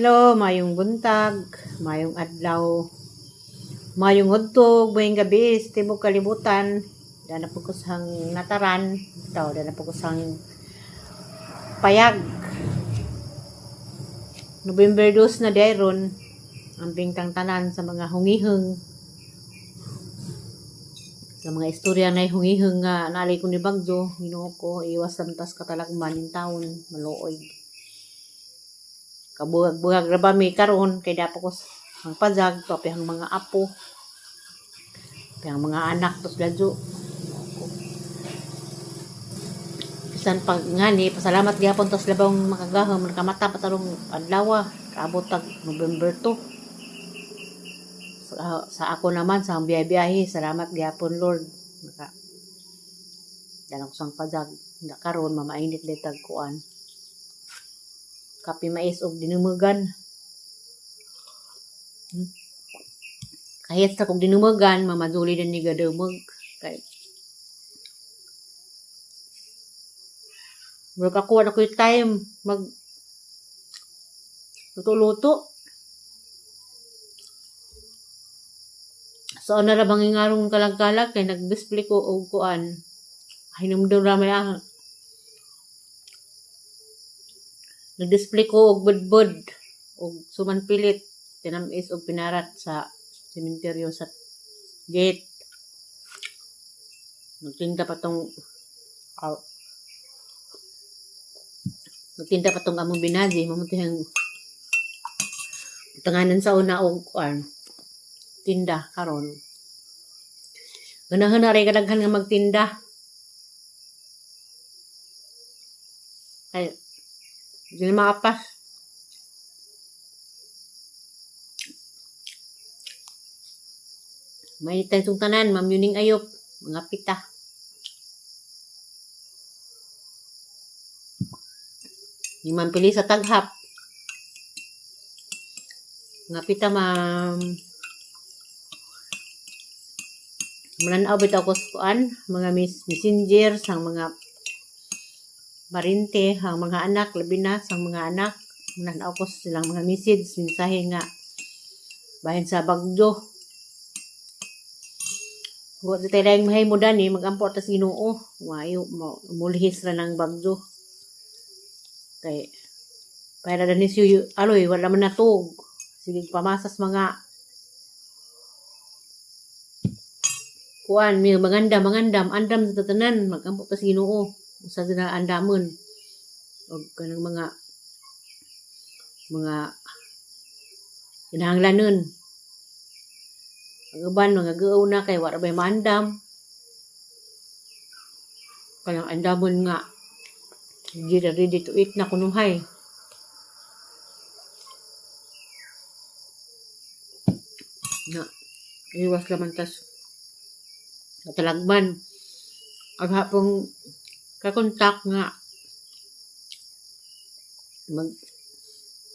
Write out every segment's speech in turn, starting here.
Hello, mayong buntag, mayong adlaw, mayong udtog, mayong gabi sa tibok kalibutan. Dana po ko sang nataran, itaw dana po ko sang payag. November 2 na dayron, ang bingtang tanan sa mga hungiheng. Sa mga istorya na hungiheng nga naalay ko ni Bagyo, Ginoo ko, iwas lang tas katalagman in taon, maluoy. Kabuhag-buhag ra ba mi karon kay dapat ko ang pajag, to ang mga apo, ang mga anak tos ladyo. Bisan pag ngani, pasalamat gyapon tos labang makagahom nakamata pa tarong adlaw, kaabot tag November 2. Sa ako naman sa ang biyahe-biyahe, salamat gyapon Lord. Maka dalang ko sang pajag, na karon mamainit litag kuan. Kape mais og dinumugan. Kahit sa kog dinumugan, mamaduli din ni gadumog. Kay murag ako wala ko'y time mag luto-luto. So ana ra bang ingarong kalag-kalag kay nag-display ko og kuan. Hinumdum ra may ang nag-display ko og budbud og suman pilit tinamis og pinarat sa sementeryo sa gate. Nagtinda pa tong nagtinda pa tong among binaji mamuti ang tanganan sa una og kuan tinda karon. Ganahan na ray kadaghan nga magtinda. Ay di na makapas. May itong tanan, Ma'am Yuning Ayop, mga pita. Yung Ma'am Pili sa Taghap. Mga pita, Ma'am. Mananaw bitaw ko sa kuan, mga messenger, sang mga parente, ang mga anak, labi na sang mga anak. Mananaw ko silang mga message, mensahe nga bahin sa bagyo. Wa sa tayo mahay mo dani, magampo tas Ginoo. Wayo, mulihis ra ng bagyo. Kay, para dani siyo, aloy, wala man natug. Sige, pamasas mga kuan, may maganda, mangandam, andam sa tanan, magampo tas Ginoo. Usa sila andamon. Og kanang mga kinahanglanon. Ang uban mga guo na kay wala bay maandam. Kanang andamon nga di ready to eat na kunuhay. Na iwas laman tas katalagman. Ang hapong kakontak nga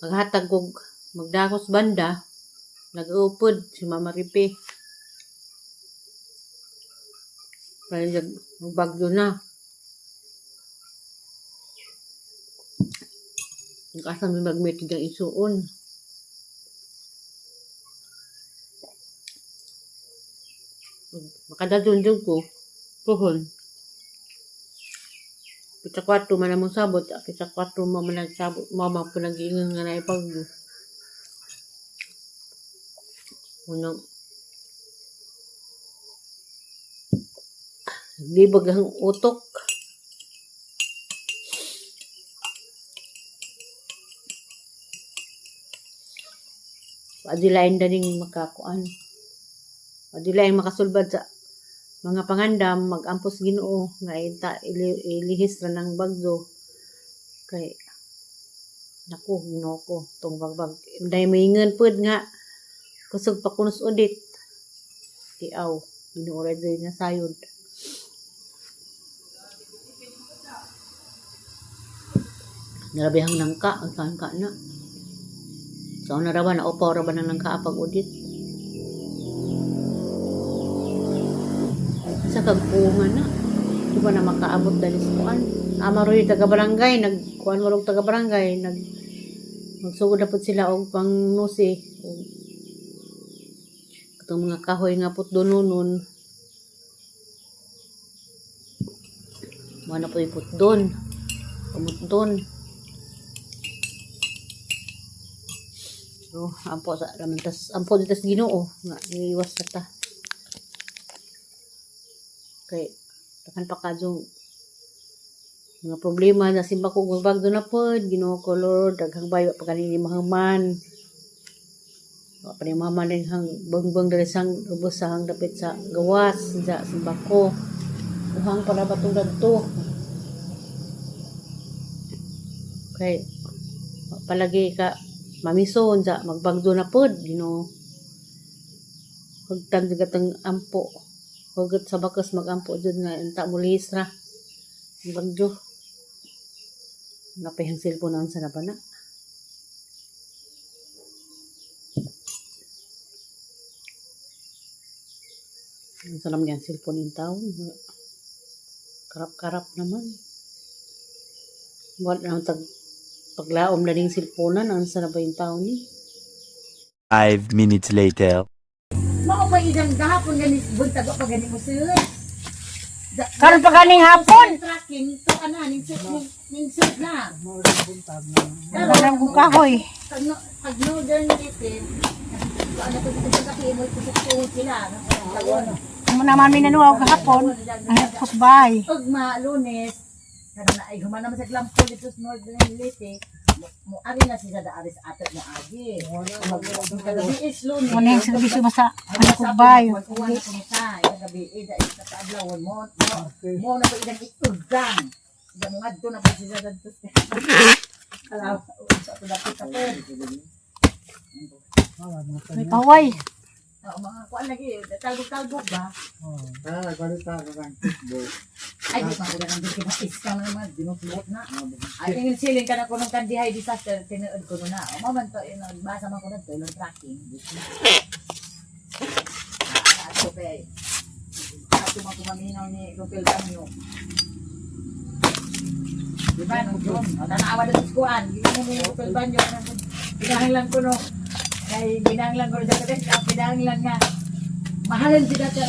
maghatag og magdakos banda nag-upod si Mama Ripe. Kaya magbagyo na. Nag-asa may mag-meet ng isuon. Makadadun dyan ko. Puhon. Pita 4 man among sabot. Pita 4 mo man nagsabot. Mama po nag-iingan nga na ipagyo. Unang libag ang utok. Padilain daning makakuan. Padilain makasulbad sa mga pangandam, magampos Ginoo nga ita ilihis ra ng bagyo. Kay naku, Ginoo ko tong bagbag. Dai moingon pud nga kusog pa kunos udit. Tiaw, Ginoo ra jud nga sayod. Narabihang nangka, ang saan ka na. So, na rawa, naupaw ra ba ng nangka pag udit? Sa kagpunga na. Di ba na makaabot dali sa kuan? Amaroy taga barangay, nagkuan marog taga barangay, nag Magsugod na pud sila og pangnusi og katong mga kahoy nga putdononon. Mao na po'y putdon. Pamutdon. So, ampo sa raman tas ampo dito sa Ginoo nga niiwas na ta. Kay takan pa kadyong mga problema na simba ko magbagdo na pod Ginoo ko Lord, daghang bayo pa kanini mahuman. Wa pa ni mama ning hang bangbang diri sang ubos sa hang dapit sa gawas sa simba ko. Uhang para batong dadto. Kay wa palagi ka mamison sa magbagdo na pod Ginoo. Hugtan jud katong ampo. Hugot sa bakas magampo jud nga unta mo lihis ra. Ang bagyo. Napay ang cellphone ang sa na ba na? Ang salam niya ang cellphone in town. Karap-karap naman. Wala na tag paglaom na ning cellphone ang sa na ba yung taon ni? 5 minutes later. Mao pa idang gahapon gani buntag pa gani mo sir. Karon pa ganing hapon. Tracking to ana ning sir ning sir na. Karon kong kahoy. Pag no pag northern native, ano ko dito sa kimo kusog sila. Mo naman mi nanuaw gahapon. Ay kusbay. Ugma Lunes kada na ay human naman sa glampol dito sa northern Leyte. Mo ari na sila da ari sa ato mo agi. Mag kagabi is Lunes. Mo na yung serbisyo basta ano kusbay. Uwan na kuno sa gabi eh da sa kaadlawon mo mo na ko idang itugang. Ida mo ngadto na po siya dadto. Alaw sa ato dapit sa May paway. Oo, mga kuan lagi talbog-talbog ba? Ah, balita ka kang football. Ay, di pa ko na nang iska na naman, dinutulot na. Ay, tingin siling ka na ko nung kandihay disaster, tinuod ko na. O, maman to, yun, basa man ko na to, ilang tracking. Ah, ato kay, ato man kumaminaw ni Rupel Banyo. Di ba, nung June, o, tanawa na sa kuan, hindi mo ni Rupel Banyo, ginahanglan ko no, kay ginahanglan ko sa kates, ang ginahanglan nga, mahalan sila sa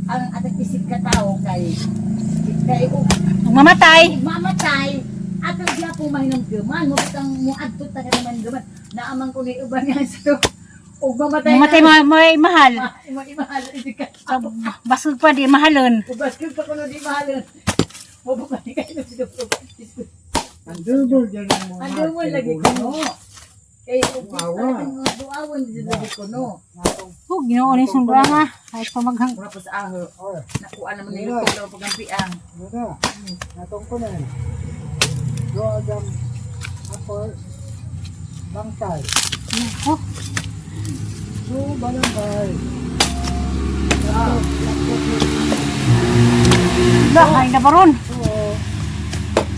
ang atang isip ka tao kay kay kung Mamatay. mamatay ato diya po mahinamduman mo bitang mo adto ta ka naman duman naamang ko ni uban nga sa to ug mamatay Mamatay mo may mahal. mo imahal hindi ka Basog pa di mahalon. ubaskil pa kuno di mahalon mo ba ni kayo sa Ang dugol dyan ang mga ang dumol lagi kuno kay Duawan. duawan di lagi kuno Oh, Ginoo ni sumbrang ah. Ay pa maghang. mura pa sa aho Oh, nakuha naman ni Lutog daw pagampiang muna. Natong ko na eh. Do agam ako bangkay. Oh, So barangay. lah ay na baron. So,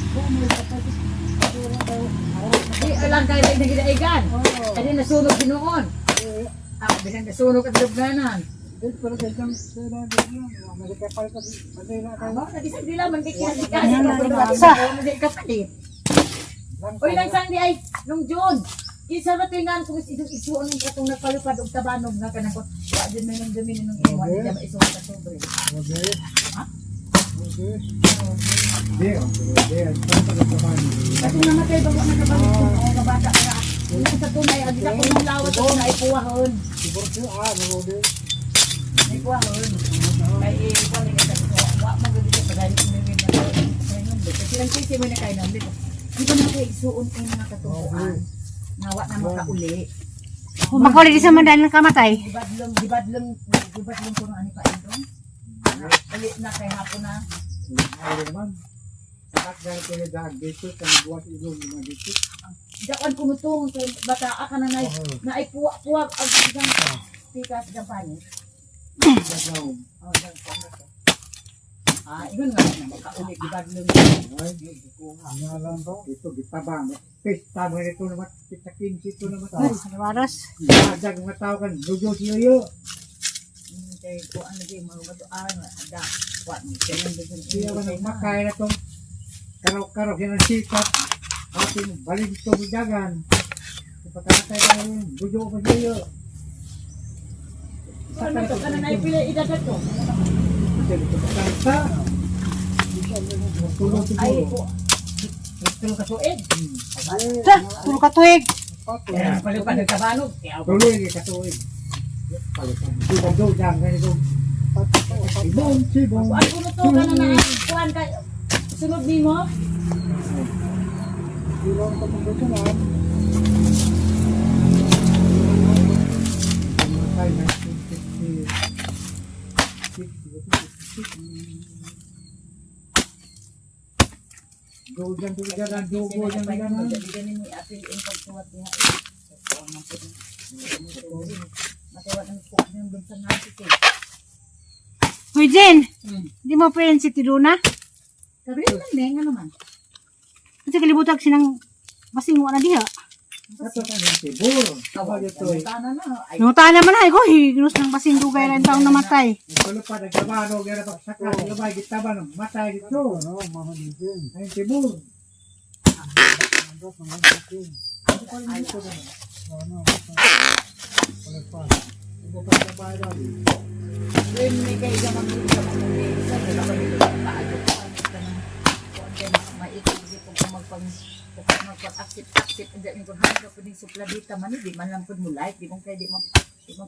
so may kapatid. Di alang kay lagi nagidaigan. Oo. Kani nasunog ginoon. Eh, Ah, bisan nasunog at lubnanan. di pero kayong sila dito. May kapal ka Manila kayo. Aba, nagisag dila man kay kinasikas. Ano na, sa. Hindi kapalit. Oy, lang sang di ay nung June. Isa ba tingan kung isong isuon ng katong nagpalupad og tabanog nga kanang ko. Wa jud may nang dumi nung iwan Okay. di ba isuon sa sobre. Okay. Ha? Okay. Di, okay. Di, Katong namatay ba wa nakabalik ko nga bata ka. Yung sa tunay agi sa kunong lawat ako na ipuwahon. Divorcio, ah, okay. Ay puwahon. Kay ikuan ni sa ko. Wa mo gud sa pagani ni ni na. Kasi lang kasi mo na kay nang dito. Di ba na kay isuon kay mga katubuan? Nga wa na makauli. Makauli di sa mandan ng kamatay. Gibadlong gibadlong gibadlong kuno ani pa indong. Uli na kay hapon na. Ay, naman. Sakat ganito ni Dag dito, kanabuhat ilong mga dito. Dakan kuno tong kay bata ka na nay Oo. na ay puwak-puwak ang isang pikas dyan panit. Gagawin. Oh, dyan panit. Ah, yun nga na makauli gibadlong. Ay, ano alam ko? Ito, gitabang. Pista mo ito naman, pista 15 ito naman. Ay, waros. Adag mga tao kan, lujo siyo. Kay kuan lagi mga batuan ada. Wa mo kay Siya ba nagmakay na itong karaw-karaw siya ng sikat. Ating balik ito dagan. Pagkakatay tayo, bujo pa siya. Ano to? Ano na ipila idagat to? Kanta. Tulog Ay, siguro. ko. Tulo ka suid. Ta, tulo ka tuig. Palipan ng kabanog. Tuloy ni katuig. Palitan. Sibong dyan, ganito. Sibong, sibong. Ay, kuno to kana na kuan kay sunod nimo. Sibong ka pang gusto na. Ay, 1956. Dugan, dugan, dugo, dugan, dugan. Dili ni apil ang pagtuwat niya. Matiwat ang kuan ng bansa natin eh. Hoy Jen, di mo friend si Tiduna? Sabi man ne nga naman. Kasi kalibutag sinang basing wa na diha. Ato ka ng sibor. Awa Ito eh. Tana na. Ay, Nunta naman ay ko, hignus ng basing dugay rin taong namatay. Tulo pa nagkabano, gana pagsaka, lumay gitaba ng matay dito. No, mahanigin. Ay, sibor. Andas, mahanigin. Ano, palipas. Ibo pa sa bahay dali. When may kay ga magluto sa mga mesa, wala ka dito paadto ka nang kuan kay maikot di po kung magpang magpag-accept accept and then kung hangga pud ning supladita man di man lang pud mo like di man kay di man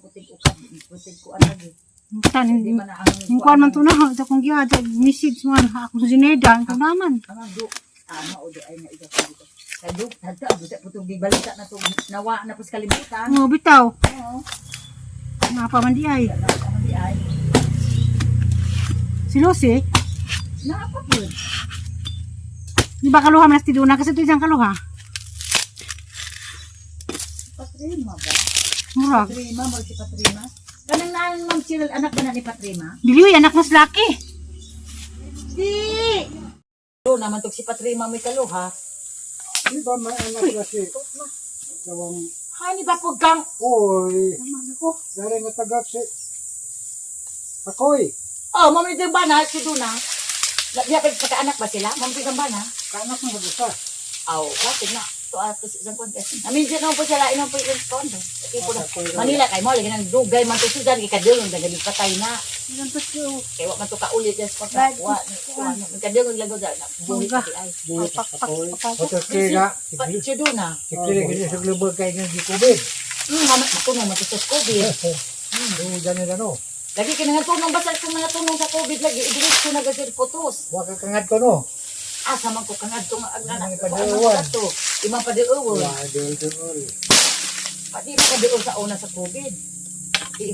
putig ukab di putig kuan lagi Tan, di man na ang yung kuan man to na, ito kong giha, message man, ako sa Zineda, ito naman. Ang do ano o do ay nga ikaw dito kay do hadto do sa putong gibalita na to nawa na pud sa kalibutan. Ngo, bitaw. Oo. Nga pa man di ay. Nawa pa man di ay. Si Lucy, Naa pa pud. di ba kaluha man si Tiduna? Kasi ito isang kaluha. Patrima ba? Murag. Patrima mo si Patrima. Kanang naan Ma'am Cheryl, anak ba na ni Patrima? Dili, uy, anak mas laki. Di! Do naman tog si Patrima may kaluha. Di ba may anak na si Lawang, Hani ba pug kang oy, dari nga tagak si Akoy. Oh, ma'am ito ba na si Duna? Diya pa pagkaanak ba sila? Ma'am ito ba na? Kaanak mo sa busa. Aw, kasi na. To ato sa isang konti. Namin siya naman po sila inang po yung kondo. Tipo na. Manila kay mo lagi nang dugay man to Sudan kay kadilong dagali patay na. Kay wa man to kaulit sa pagkakuha. Kadilong lago da na. Buhi Mangga. pa di ay. Buhat sa Akoy. Hotel Kira, Si Duna. sikili kini sa global kay nga gikubid. Mama, matunong man to sa COVID. Dugan nila no. Lagi kay nga tunong basta kung mga tunong sa COVID lagi idiretso na gud putos. Wa ka kangad ko no. Asa man ko kangadto nga ang anak Imang ko padiuwan. ato. Imang padiuwan. Wah, dol dol. Pati na kadiuwan sa una sa COVID.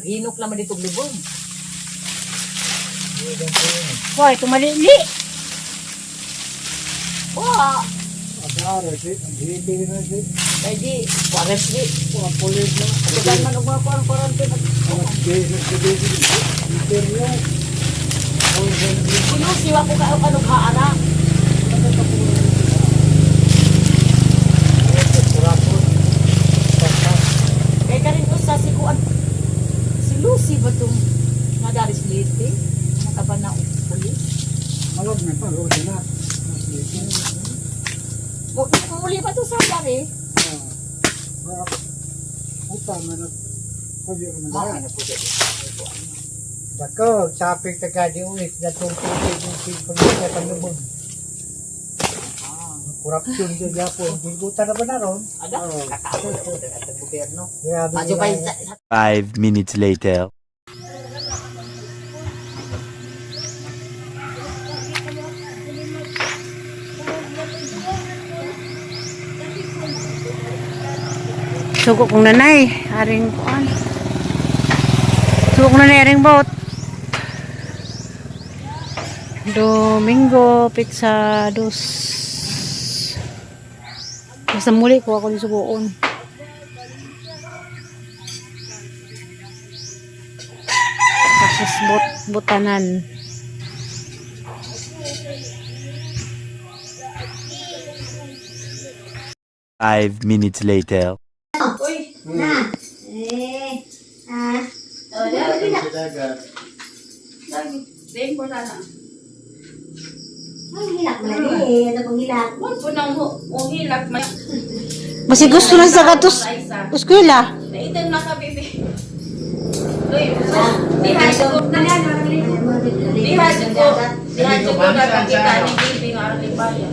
Hinok naman dito libong. Hoy, tumalili. Wa, Adaro si, ang hibi na si, kay di quarantine. ang pulis na. Tugan man og mga quarantine. Alas 10 ng gabi, interview. Oy, Kuno siwa ko kayo kanog haara. Kay karin usa si kuan si Lucy ba tong nga dari si Leyte? Nakaban na uli. Malag na pa, oh, na. Mo uli pa to sa dari. Uta man at sabi ko Mao na. na po dyan. Dako, sapik taga di ulit na tong tubig ng pagkita panlubog. Corruption sa Japon. Gigutan na ba na ron? Aga, kakaawal na po ang gobyerno. Grabe Adyo pa nila. sa 5 minutes later. Sugo kong nanay, aring kuan. Sugo kong nanay, aring bot. Domingo, pizza, dos. Basta muli ko ako ni sugoon. Tapos bot, botanan. 5 minutes later. Ang hilak man eh, ano pong hilak? Wag po nang uhilak man. Basi gusto na sa katos eskwela. Naitan na ka, baby. Uy, diha ko. Diha ko. Diha ko nakakita ni baby nga aron lipaya.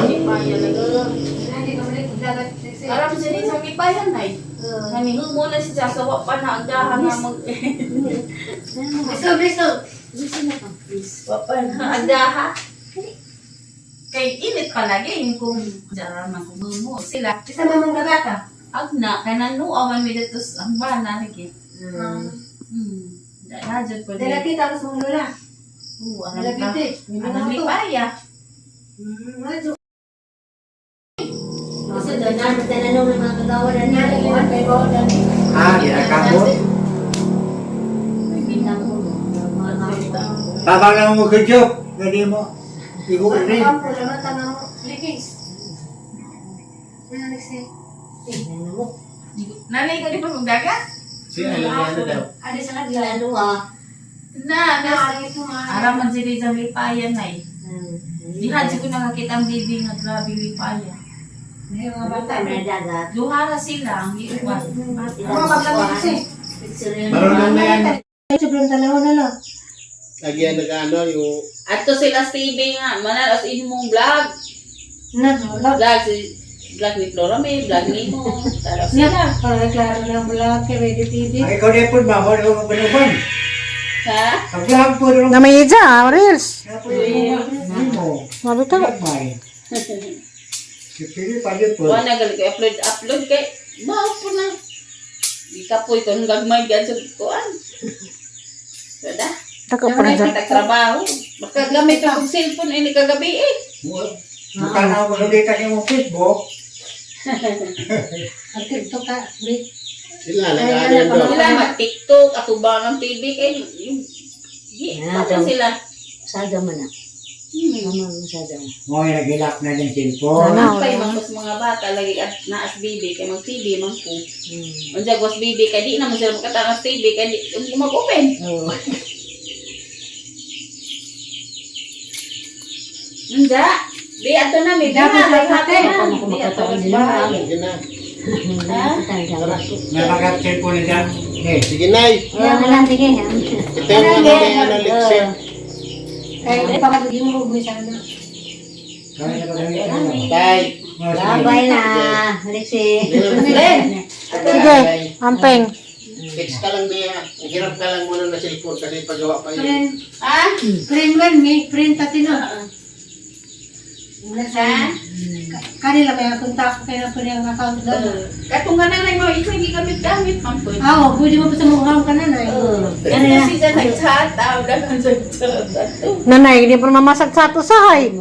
Lipaya lagi. Aram siya sa lipayan nay. Nani mo na siya sa wa pa na ang daha nga mag Biso, biso. Biso na ka, please. wa pa na ang daha. Kay init palagi yung kung jaran man kung mo sila. Isa mamang gabata. Agna kay nanuaw man mi dito sa ang bana lagi. Dala jud po. Dala kita tapos mong lula. Oo, aram Dala ka. kita. Aram lipaya. Kasi doon na, magtananong ng mga kagawa na niya. Ah, ginakabot. Tabang lang mo kajop. Gani mo. Igo rin. Nanay ka di pa magdagat? Si Aliana daw. Ano ah. Na, nas, aram man sila sa lipaya nay. Diha jud ko nakakita ang baby nga grabe lipaya. Mga dagat. Duha ra sila ang giuban. Marunong na yan. Sobrang dalawa na lang. Lagi yan nag-ano, yung Adto sila sa TV nga, manal as in mong vlog. Na, wala. Vlog si vlog ni Flora May, vlog ni mo. Tara sila. Para klaro na mula kay Ready TV. Ay, ikaw na po, mama, ikaw mabanuban. Ha? Paglahan po rin. Na may ija, reels. Mo. Mabitaw. May. Si Pili pa yun po. Wa na gali ko upload upload kay mao po na. Di kapoy ko gagmay gyud sa kuan. Sada. Tako pa na dyan. Trabaho. Makagamit ako og cellphone ini kagabi eh. Mukha na ako ulit ang imong Facebook. sila nag-ano yan daw. Sila mag-TikTok, ato ba ng TV kay yung Di, pa sila. Sada man na. Tama mo sada mo. Mo yung nagilak na ng cellphone. Ano? Pay mangkos mga bata lagi at naas bibi kay mag TV man ko. Unsa gwas bibi kay di na mo sila makataas TV kay di mag-open. Oo. Unsa? Di ato na mi Dapat dira, sa ate. Di ato sa bahay. Sige na. Ha? May mga cellphone na dyan. Eh, Sige, Nay. Kaya nga lang, sige. Ito yung ano kay ano, Lexie. Kaya papatagin mo mo sana. kaya na paggamit na lang. Tay. Oh, sige. Bye na. Alexi. Len, Sige, ampeng. Text ka lang niya. Ang hirap ka lang muna na cellphone kasi pagawa pa yun. ha? Print man mi, print tatino. Ha? Kanila may kontak ko kaya po niyang account doon. Katong nga na lang mo ikaw hindi gamit gamit man po. Ah, oh, pwede mo pa sa mukha ka na na. Ano na siya nag-chat, ah, wala kang chat. Nanay, hindi pa mamasag sa ato sahay.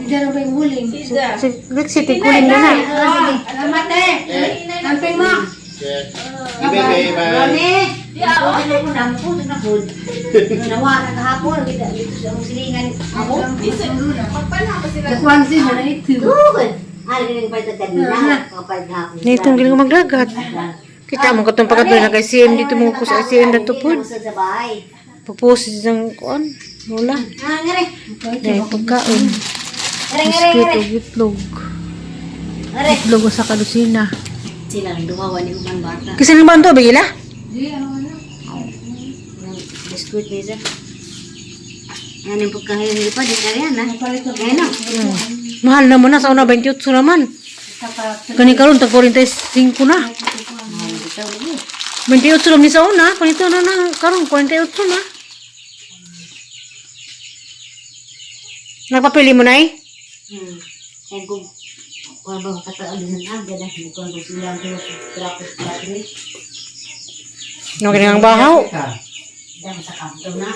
Siya na ba yung huling? Siya. Si Lexi, tikuling na na. Sige. Salamat eh. Ampeng mo. Yeah. Sige, bye, bye. Ronnie. Yeah, oh. Ano ko na mo na po. Nawa na kahapon kita dito sa among silingan. Ako. Magpala pa sila. Nakuhan siya na ito. Good. Ah, ganun pa ito kanina. Kapag hapon. Nitong giling magdagat. Kita mo katong pagkatuloy na kay CM dito mo ko sa CM na tupod. Sa bahay. Pagpost ng kuan. Wala. Ah, ngare. Dahil pagkaon. Ngare, ngare, Biskuit ngare. o itlog. Ngare. Itlog o sa kalusina. Sila ang duha wani human bata. Kasi nang bando, bigila? Biskuit mesa. Ano yung pagkahayon di pa di kaya na. Ngayon na. Mahal na mo na. Sa una, 28 naman. Kani karon tag 45 na. 28 lang ni sa una. 42 na na. Karon, 48 na. Nagpapili mo na eh? Kaya kung kung ba kataan din ang aga na kung kung sila ang trapos trapos. Ano ganyan ang bahaw? Kita. Damo sa kamto na.